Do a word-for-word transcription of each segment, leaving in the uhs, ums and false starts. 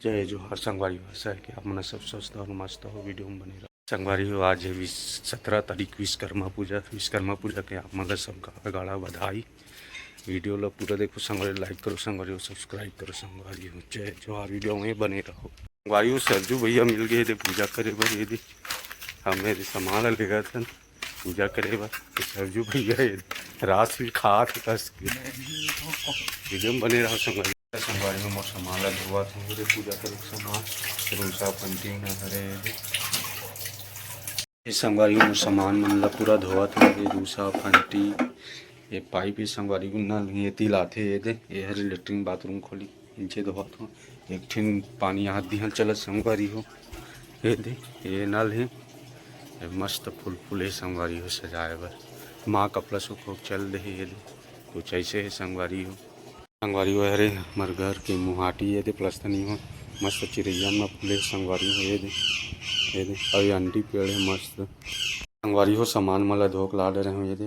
जय जोहार संगवारी हो, आशा है कि आप मन सब स्वस्थ और मस्त हो। वीडियो में बने रहो संगवारी हो। आज है विश-, सत्रह तारीख विश्वकर्मा पूजा। विश्वकर्मा पूजा के आप मन ला सब गाड़ा गाड़ा बधाई। वीडियो ला पूरा देखो संगवारी, लाइक करो संगवारी हो, सब्सक्राइब करो संगवारी हो। जय जोहार, वीडियो में बने रहो संगवारी हो। सरजू भैया मिल गए थे पूजा करे बर, ये दे हमें सामान ला लेगा था पूजा करे बर। तो सरजू भैया ये रास भी खात हे कस के। वीडियो में बने रहो संगवारी। संगवारी हो, मोर सामान ला धोवत हूँ, ये पूजा करे के सामान, रूसा पंती ना हरे ये। ये संगवारी हो, मोर सामान मन ला पूरा धोवत हूँ, ये रूसा पंती, ये पाइप, ये संगवारी हो नल, ये तिल आथे, ये दे, ये हरे लेटरिन बाथरूम खोली, नीचे धोवत हूँ। एक ठिन पानी हाथ दिहल चलत संगवारी हो, ये दे, ये नल हे, ये मस्त फूल फूल हे संगवारी हो सजाए बर। माँ कपड़ा सुखो चल दे हे, ये दे, कुछ ऐसे हे संगवारी हो। संगवारी हो, हरे हमर घर के मुहाटी, ये दे प्लस्तर नहीं हो, मस्त चिरैया मन फूले संगवारी हो, ये दे, ये दे, अउ ये अंडी पेड़ हे मस्त। संगवारी हो, सामान मन ला धोक ला डरे हो, ये दे,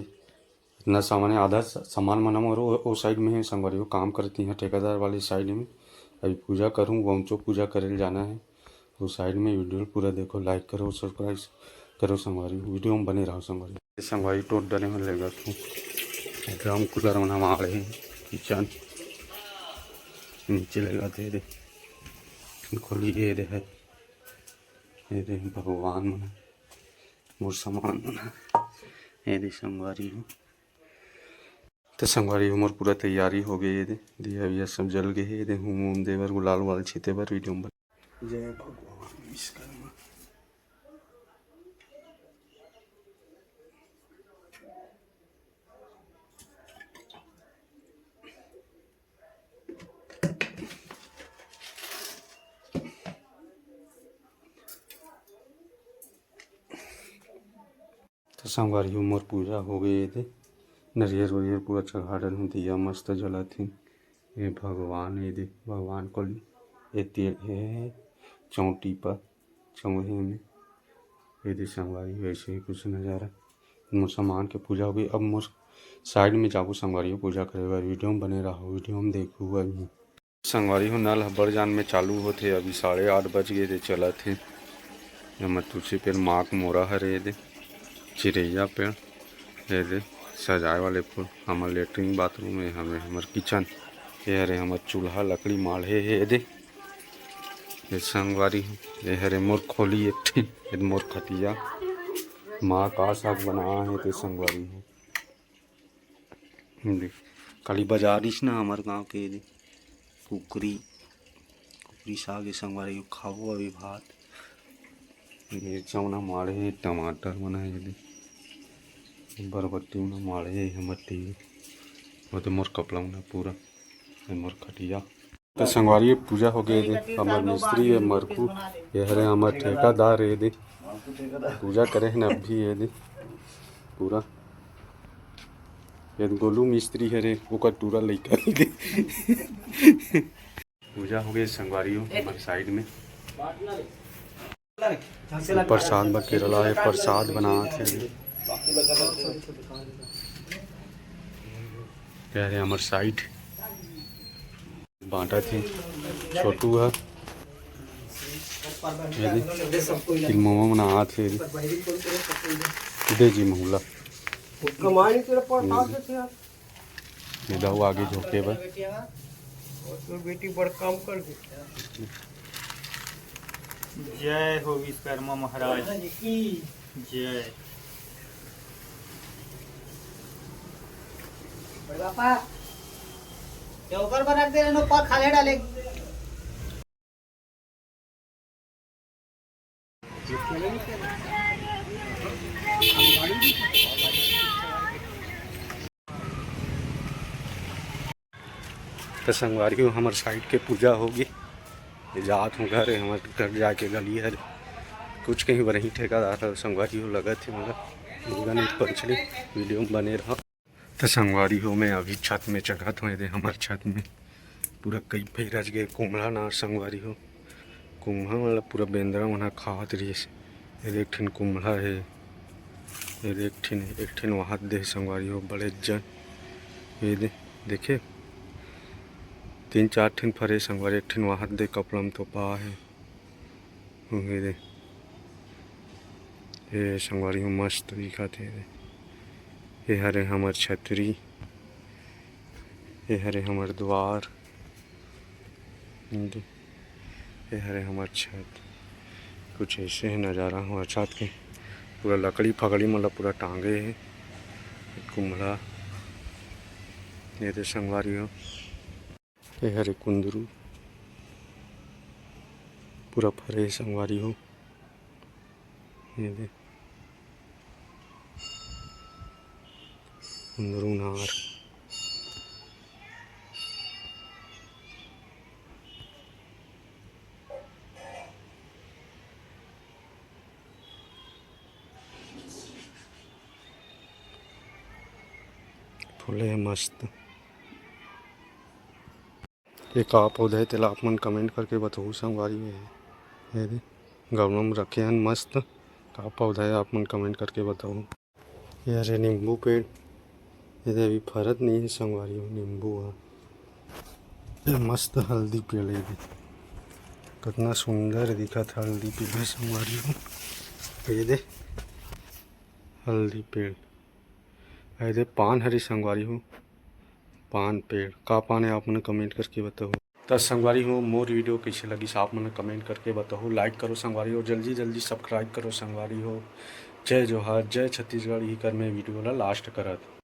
इतना सामान है, आधा स-, सामान मन हमर ओ, ओ साइड में है संगवारी हो, काम करती हैं ठेकेदार वाली साइड में। अभी पूजा करूँ, वंचो पूजा करे जाना है। उस साइड में वीडियो पूरा देखो, लाइक करो, सब्सक्राइब करो संगवारी, वीडियो में बने रहो संगवारी। संगवारी टोट डरे में लेगा तू ड्रम कूलर मन हमारे हैं, किचन नीचे लेगा थे रे, खोली ये दे है, ये दे भगवान मन, मोर सामान मन, ये दे संगवारी हो। तो संगवारी हो, मोर पूरा तैयारी हो गई, ये दे दिया विया सब जल गए, ये दे हूम हूम दे बर, गुलाल उलाल छीते बर वीडियो में। जय भगवान विश्वकर्मा। तो संगवारी हो, मोर पूजा हो गई, ये दे नरियर वरियर पूरा चढ़ा डरे हूँ, दिया मस्त जलत हे। ये भगवान, ये दे भगवान को ली, ये तेल हे चौंटी पर चौहे में, ये दे संगवारी हो, ऐसे ही कुछ नज़ारा। मोर सामान के पूजा हो गई। अब मोर साइड में जाबो संगवारी हो पूजा करे बर। वीडियो में बने रहो, वीडियो में देखू अभी। संगवारी हो, नल ह बड़ जान में चालू होथे। अभी साढ़े आठ बज गए थे, चलत हे। एमा तुलसी पेड़, माक मोरा हरे, ये दे चिरैया पेड़, ये दे सजाए वाले फूल। हमर लेटरिन बाथरूम, ये हवे हमर किचन, ये हरे हमर चूल्हा, लकड़ी माढ़े हे, ये दे। ये संगवारी हो, ये हरे मोर खोली एक ठिन, ये मोर खटिया, माँ का साग बनाए हे ते संगवारी हो। देख, काली बाजार इस ना हमर गांव के, ये दे कुकरी, कुकरी साग ए संगवारी हो, खाबो अभी भात। मिर्चा मन माढ़े हे, टमाटर मन हे, ये दे बरबट्टी मन माढ़े हे, हमर टीवी, वो तो मोर कपड़ा मन पूरा, ये मोर खटिया। तो संगवारी हो, पूजा हो गए दे, हमर मिस्त्री हे मरकू, ये हरे हमर ठेकेदार हे दे, पूजा करे हे ना अभी ये दे पूरा। ये गोलू मिस्त्री हरे, ओकर टूरा लइका हे दे। पूजा हो गए संगवारी हो, हमर साइड में प्रसाद बकेरला हे, प्रसाद बनात हे। ये हरे हमर साइड बांटत हे छोटू ह। ये दे, फिर मोमो बनात हे। दे जी महुला। कमाई तेरा प्रसाद देते यार। ये दाऊ आगे झोंके बर। तो बेटी बड़ काम कर दे। जय हो विश्वकर्मा महाराज की जय। बड़े पापा, चौकर पर रख दे, नो पा खाले डाले। तो संगवारी हो, हमर साइड के पूजा होगी। ये जात हूँ घर, हमर घर जाके गली हरे। कुछ कहीं बरही ठेकेदार हे, संगवारी हो, लगत हे मोला। दुर्गा नहीं पहुँचली, वीडियो में बने रहो। तो संगवारी हो, मैं अभी छत में चघत हूँ। ये दे हमर छत में पूरा कई फैरज गए कुम्हला ना संगवारी हो। कुम्हला वाला पूरा बेंदरा मन ह खावत रहिस। ये दे एक ठिन कुम्हला हे, ये दे एक ठिन, एक ठिन वहां दे संगवारी हो, बड़े जन। ये दे, देखे, तीन चार ठिन फरे संगवारी, एक ठिन वहां दे कपड़ा में तोपा हे। उहे दे। ए संगवारी हो, मस्त दिखत हे। ए हरे हमर छतरी, ए हरे हमर द्वार, ए हरे हमर छत। कुछ ऐसे हे नजारा हमर छत के। पूरा लकड़ी फकड़ी मन ला पूरा टांगे हे कुम्हड़ा। ये दे संगवारी हो, ये हरे कुंदरू, पूरा फरे हे संगवारी हो। ये दे कुंदरू नार। फूले हे मस्त। ये का पौधा हे, तेला आप मन comment करके बताहू संगवारी हो। ये दे, गमला में रखे हन मस्त। का पौधा हे, आप मन comment करके बताहू। ये हरे नींबू पेड़, ये दे अभी फरत नहीं हे संगवारी हो, नींबू ह। ये मस्त हल्दी पेड़ हे, ये दे कतना सुंदर दिखत हल्दी पेड़ हे संगवारी हो। ये दे हल्दी पेड़, ये दे पान हरे संगवारी हो। पान पेड़ का पान हे, आप मन comment करके बताहू। त संगवारी हो, मोर video कइसे लगिस, आप मन comment करके बताहू। Like करो संगवारी हो, जल्दी जल्दी subscribe करो संगवारी हो। जय जोहार, जय छत्तीसगढ़। इही कर मैं video ला last करत।